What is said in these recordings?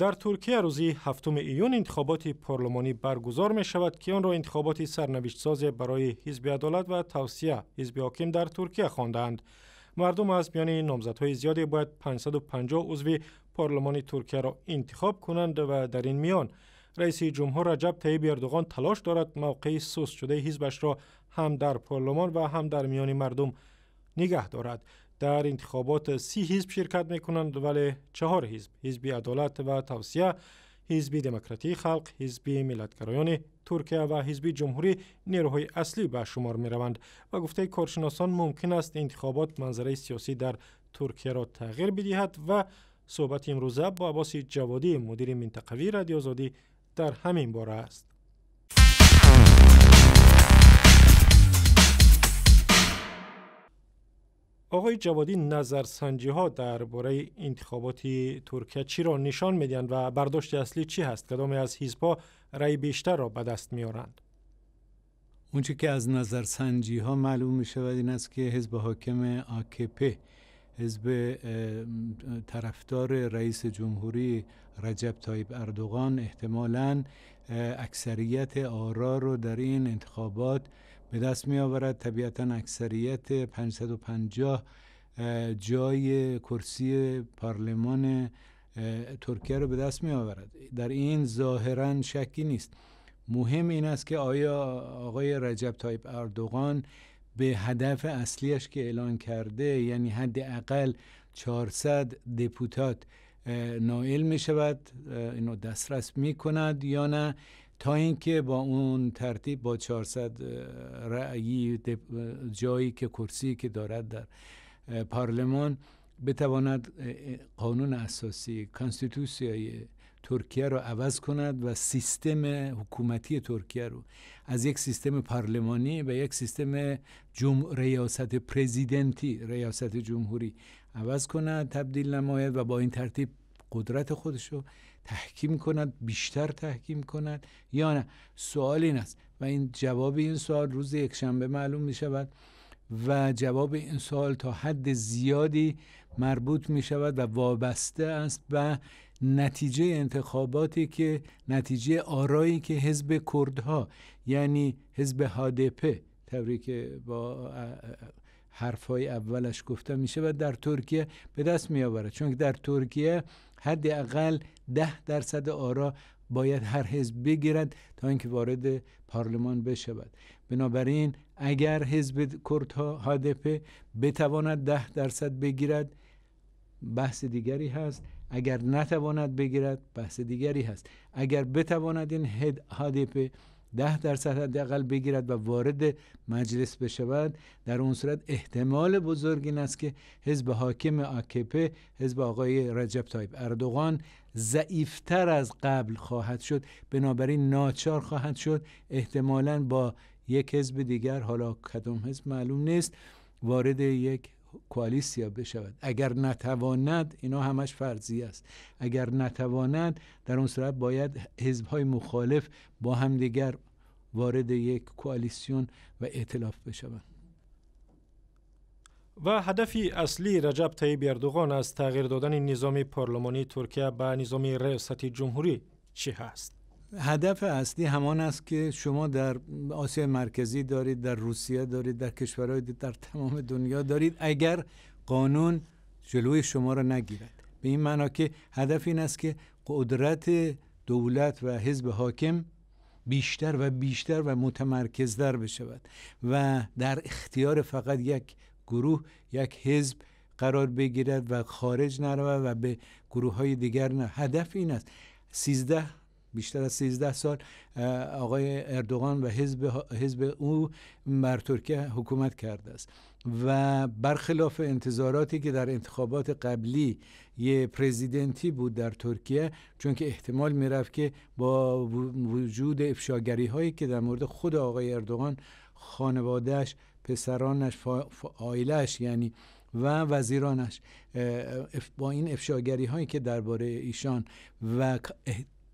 Дар Туркия рӯзи 7 июн интихоботи парлумонӣ баргузор мешавад, ки онро интихоботи сарнавиштсозе барои Ҳизби Адолат ва Тавсия, ҳизби ҳоким дар Туркия хондаанд. Мардум аз миёни номзадҳои зиёде бояд 550 узви парлумони Туркияро интихоб кунанд ва дар ин миён раиси ҷумҳур Раҷаб Тайиб Эрдоғон талош дорад мавқеи сустшудаи ҳизбашро ҳам дар парлумон ва ҳам дар миёни мардум нигаҳ дорад. Дар интихобот 30 ҳизб ширкат мекунанд, вале 4 ҳизб: Ҳизби Адолат ва Тавсия, Ҳизби Демократии Халқ, Ҳизби Миллатгароёни Туркия ва Ҳизби Ҷумҳурӣ нерӯҳои аслӣ ба шумор мераванд. Ба гуфтаи коршиносон мумкин аст интихобот манзараи сиёсӣ дар Туркияро тағйир бидиҳад ва суҳбати имрӯза бо Аббоси Ҷаводӣ, мудири минтақавии Радиои Озодӣ, дар ҳамин бора аст. Оғои Ҷаводӣ, назарсанҷиҳо дар бораи интихоботи Туркия чиро нишон медиҳанд ва бардошти аслӣ чӣ ҳаст? Кадоме аз ҳизбҳо раъи бештарро ба даст меоранд? اونچه که از نظرسنجی ها معلوم می شود این است که حزب حاکم AKP، حزب طرفدار رئیس جمهوری رجب طیب اردوغان، احتمالاً اکثریت آرا رو در این انتخابات به دست می آورد. طبیعتاً اکثریت 550 جای کرسی پارلمان ترکیه رو به دست می آورد. در این ظاهراً شکی نیست. مهم این است که آیا آقای رجب طیب اردوغان به هدف اصلیش که اعلان کرده، یعنی حداقل 400 دپوتات نائل می شود، اینو دسترس می کند یا نه، تا اینکه با اون ترتیب با 400 رأیی جایی که کرسی که دارد در پارلمان بتواند قانون اساسی کانستیتوسیای ترکیه رو عوض کند و سیستم حکومتی ترکیه رو از یک سیستم پارلمانی به یک سیستم ریاست پرزیدنتی، ریاست جمهوری عوض کند، تبدیل نماید و با این ترتیب قدرت خودش رو تحکیم کند، بیشتر تحکیم کند یا نه. سوال این است و این جواب این سوال روز یکشنبه معلوم می شود و جواب این سوال تا حد زیادی مربوط می شود و وابسته است به نتیجه انتخاباتی که نتیجه آرایی که حزب کردها، یعنی حزب HDP، طوری که با حرفهای اولش گفته میشه و در ترکیه به دست می آورد. چون در ترکیه حداقل 10% آرا باید هر حزب بگیرد تا اینکه وارد پارلمان بشود. بنابراین اگر حزب کردها HDP بتواند 10% بگیرد بحث دیگری هست، اگر نتواند بگیرد بحث دیگری هست. اگر بتواند این HDP 10% حداقل بگیرد و وارد مجلس بشود، در اون صورت احتمال بزرگ این است که حزب حاکم AKP، حزب آقای رجب طیب اردوغان، ضعیفتر از قبل خواهد شد. بنابراین ناچار خواهد شد احتمالاً با یک حزب دیگر، حالا کدام حزب معلوم نیست، وارد یک کوالیسیا بشود. اگر نتواند، اینا همش فرضی است، اگر نتواند در اون صورت باید حزب‌های مخالف با هم دیگر وارد یک کوالیسیون و ائتلاف بشوند. و هدف اصلی رجب طیب اردوغان از تغییر دادن نظام پارلمانی ترکیه به نظام ریاست جمهوری چی هست؟ هدف اصلی همان است که شما در آسیا مرکزی دارید، در روسیه دارید، در کشورهای در تمام دنیا دارید، اگر قانون جلوی شما را نگیرد. به این معنا که هدف این است که قدرت دولت و حزب حاکم بیشتر و بیشتر و متمرکزتر بشود و در اختیار فقط یک گروه، یک حزب قرار بگیرد و خارج نرود و به گروه های دیگر نه. هدف این است. 13 بیشتر از 13 سال آقای اردوغان و حزب او بر ترکیه حکومت کرده است و برخلاف انتظاراتی که در انتخابات قبلی یه پرزیدنتی بود در ترکیه، چون که احتمال میرفت که با وجود افشاگری هایی که در مورد خود آقای اردوغان، خانوادهش، پسرانش، عائله‌اش یعنی و وزیرانش، با این افشاگری هایی که درباره ایشان و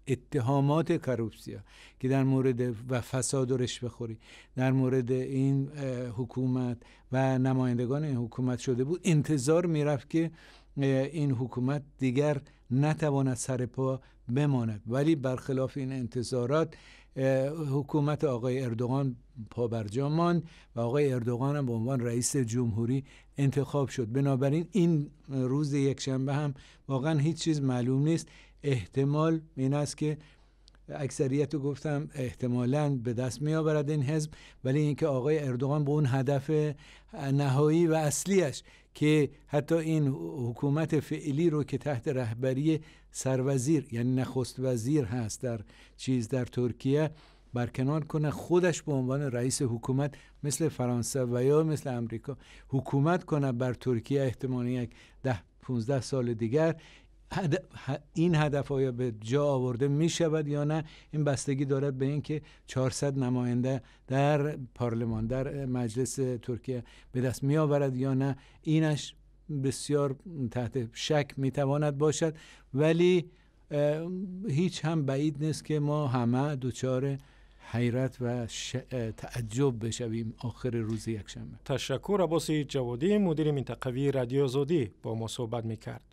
اتهامات کاروپسیا که در مورد و فساد و رشوه خوری در مورد این حکومت و نمایندگان این حکومت شده بود، انتظار میرفت که این حکومت دیگر نتواند سر پا بماند. ولی برخلاف این انتظارات، حکومت آقای اردوغان پابرجا ماند و آقای اردوغان هم به عنوان رئیس جمهوری انتخاب شد. بنابراین این روز یکشنبه هم واقعا هیچ چیز معلوم نیست. احتمال این است که اکثریت رو گفتم احتمالاً به دست می آورد این حزب، ولی اینکه آقای اردوغان به اون هدف نهایی و اصلیش که حتی این حکومت فعلی رو که تحت رهبری سروزیر، یعنی نخست وزیر هست در ترکیه، برکنار کنه، خودش به عنوان رئیس حکومت مثل فرانسه و یا مثل امریکا حکومت کنه بر ترکیه، احتمالاً یک 10-15 سال دیگر، این هدف آیا به جا آورده می شود یا نه، این بستگی دارد به اینکه 400 نماینده در پارلمان، در مجلس ترکیه به دست می آورد یا نه. اینش بسیار تحت شک می تواند باشد، ولی هیچ هم بعید نیست که ما همه دچار حیرت و تعجب بشویم آخر روز یکشنبه. تشکر. عباس جوادی، مدیر منطقوی رادیو آزادی، با ما صحبت میکرد.